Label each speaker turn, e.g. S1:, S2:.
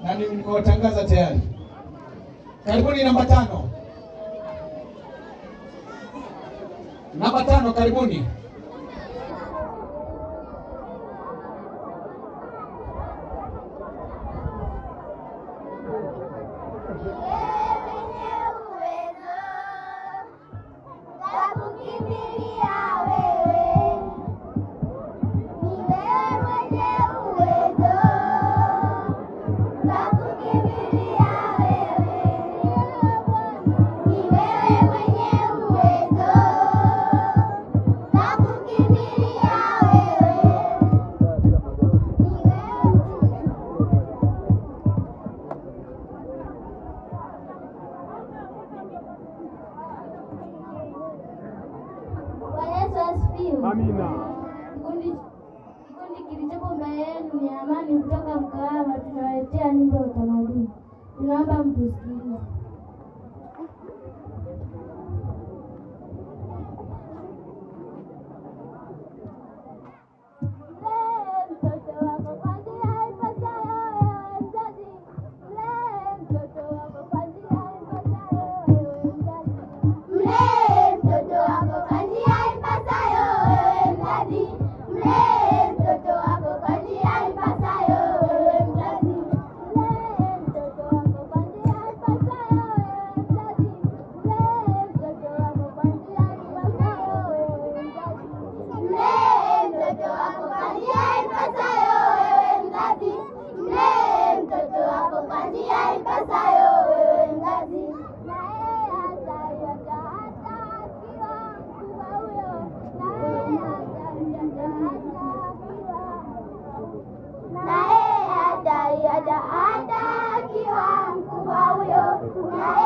S1: na nimewatangaza tayari. Karibuni namba 5. Namba 5, karibuni.
S2: Amina.
S3: Kikundi kilichopo mbele yenu ni Amani kutoka Mkahaba. Tunawaletea nyimbo ya utamaduni. Tunaomba mtusikilize. Mtoto wako kwa njia ipasayo, ewe mzazi. Mlee mtoto wako kwa njia ipasayo, ewe mzazi. Mlee mtoto wako kwa njia ipasayo, ewe mzazi. Mlee mtoto wako kwa njia ipasayo, ewe mzazi. Mlee mtoto wako kwa njia ipasayo, ewe mzazi. Mlee mtoto wako kwa njia ipasayo, ewe mzazi. Mlee mtoto wako kwa njia ipasayo, ewe mzazi. Mlee mtoto wako kwa njia ipasayo, ewe mzazi. Naye hataiacha hata akiwa mkubwa huyo. Naye hataiacha hata akiwa naye hataiacha hata akiwa mkubwa huyo. Naye